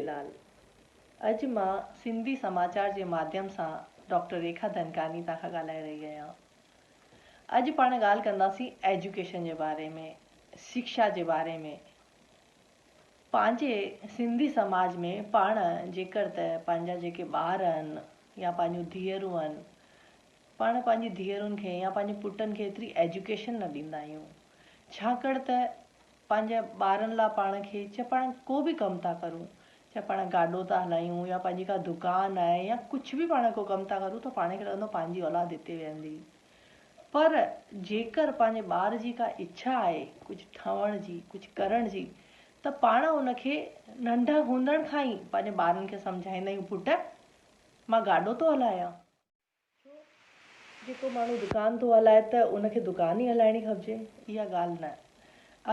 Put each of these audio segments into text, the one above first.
جهوليلال اڄ مان سنڌي سماچار جي ماڌيم سان ڊاڪٽر ريکا ڌنڪاڻي توهان کان ڳالهائي رهي آهيان. اڄ پاڻ ڳالهه ڪنداسين ايجوڪيشن جي باري ۾ شڪشا جي باري ۾. پنهنجي سنڌي سماج ۾ پاڻ جيڪر ته پنهنجا جيڪي ٻار آهن يا پنهنجون ڌيئرون آهن پاڻ پنهنجي ڌيئرن کي يا پنهنجي پٽن کي ايتري ايجوڪيشن نه ڏيندا آهيون ڇاڪاڻ ته پنهنجي ٻارن لا پاڻ کي چاهي پاڻ ڪو به ڪم ٿا ڪرون چاهي پاڻ گاڏو ٿا هلايون يا پنهنجي ڪا دڪان آهي يا ڪجهه به پاڻ ڪو ڪم ٿا ڪرون ته پاڻ کي لڳندو پنهنجي اولاد هتي ويهندي پر جيڪر پنهنجي ٻار جي ڪا اڇا آهي ڪجهه ٺهڻ جي ڪجهه ڪرڻ جي ته پاڻ ان کي ننڍا هوندڻ کان ئي پنهنجي ٻارن کي سمجهائيندا آهيون پٽ مان گاڏو ٿو هلايان ڇو جيڪو ماڻهو دڪان ٿو هلائي ته ان کي دڪان ئي هلائڻي کپجي؟ اها ڳالهه نه.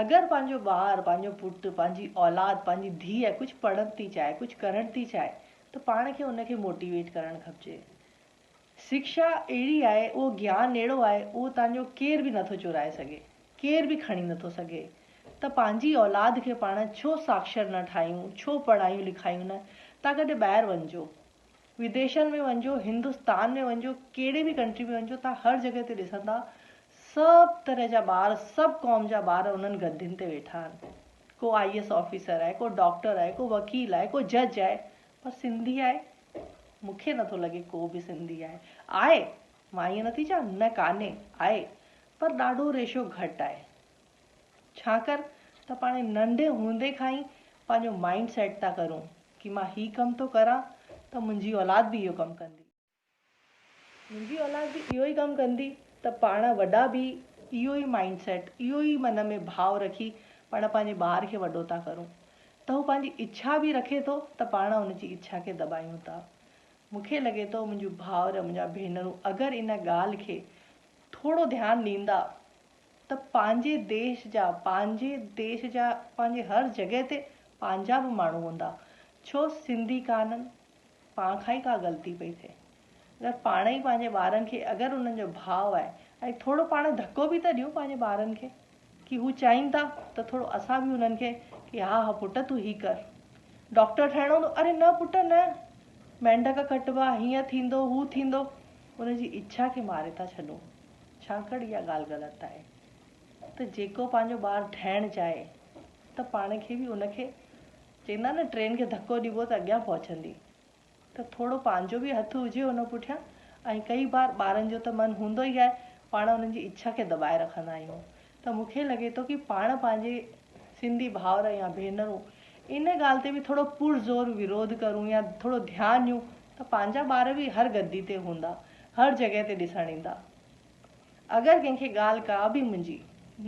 اگر پنهنجو ٻار، پنهنجو پٽ، پنهنجي اولاد، پنهنجي ڌيء ڪجهه پڙهڻ ٿي چاهي، ڪجهه ڪرڻ ٿي چاهي ته پاڻ کي ان کي موٽيويٽ ڪرڻ کپجي. شڪشا اهڙي آهي، اهو گيان اهڙو آهي، اهو توهان جو ڪير به نٿو چورائي سگهي، ڪير به کڻي نٿو سگهي ته پنهنجي اولاد کي پاڻ ڇو ساڪشر نه ٺاهيون، ڇو پڙهايون لکايون نه؟ توهان ڪڏهن ٻاهر وڃجو، وديشن ۾ وڃجو، هندستان ۾ وڃجو، ڪهڙي به ڪنٽري ۾ وڃجو توهان هر جڳهه تي ڏسندا سڀ طرح جا ٻار سڀ قوم جا ٻار انهن گدين تي ويٺا آهن. ڪو آئي ايس آفيسر آهي، ڪو ڊاڪٽر آهي، ڪو وڪيل آهي، ڪو جج آهي پر سنڌي آهي؟ مون کي نٿو لڳي ڪو به سنڌي آهي. آهي، مان ائين نٿي چوان نه ڪانهي، آهي پر ڏاڍو ريشو گهٽ آهي. ڇاڪر ته پاڻ ننڍي هوندي کان ئي پنهنجو مائنڊ سيٽ ٿا ڪرون ڪي مان هي ڪم ٿو ڪران ته منهنجي اولاد به اهو ڪم ڪندي. منهنجي اولاد به اهو ئي ڪم ڪندي ته پاڻ وڏا به اهو ئي مائنڊ سيٽ اهو ئي من ۾ ڀاء رکي پاڻ پنهنجي ٻار کي وڏو ٿا ڪرون ته هو پنهنجي اڇا به رکي ٿو ته پاڻ ان جي اڇا کي دٻايون ٿا. مون کي لڳي ٿو منهنجون ڀائر منهنجا ڀينرون اگر ان ڳالهه کي ٿورو ڌيان ڏيندا ته پنهنجي ديش جا پنهنجي ديش جا پنهنجي هر جڳهه تي پنهنجا به ماڻهو هوندا ڇو سنڌي ڪانهن پاڻ کان ئي ڪا غلطي پئي ٿئي اگر پاڻ ئي پنهنجي ٻارن کي اگر انهن جو ڀاء آهي ۽ ٿورو پاڻ ڌڪو به ته ڏيون پنهنجي ٻارن کي ڪي هو چاهين ٿا ته ٿورو اسان به انهن کي ڪي ها ها پٽ تون هي ڪر ڊاڪٽر ٺهڻو هوندو اري نه پٽ نه مينڍڪ ڪٽبا هيئن ٿيندو هو ٿيندو ان جي اڇا کي ماري ٿا ڇڏون. ڇاڪاڻ اها ڳالهه غلط آهي ته جيڪو پنهنجو ٻار ٺهڻ چاهي ته پاڻ کي به ان کي چئيندا نه ٽرين کي ڌڪو ڏبو ته اڳيان پهچندي ته ٿورو پنهنجو به هٿ هجي ان پٺيان ۽ ڪئي بار ٻارن جو ته من هوندو ئي آهي پاڻ انهن جي اڇا کي دٻائي رکندا آهيون ته مون کي لڳي ٿو ڪي پاڻ پنهنجي سنڌي ڀائر يا ڀينرون ان ڳالهه تي به ٿورو پرزور وروڌ ڪرون يا ٿورو ڌيان ڏيون ته پنهنجا ٻار به هر گدي تي هوندا، هر جڳهه تي ڏسڻ ايندا. اگر ڪنهن کي ڳالهه ڪا به منهنجي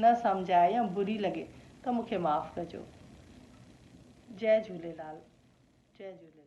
نه سمجهه آئي يا بري لڳي ته مون کي معاف ڪجو. جئي جهوليلال. جئي جهوليلال.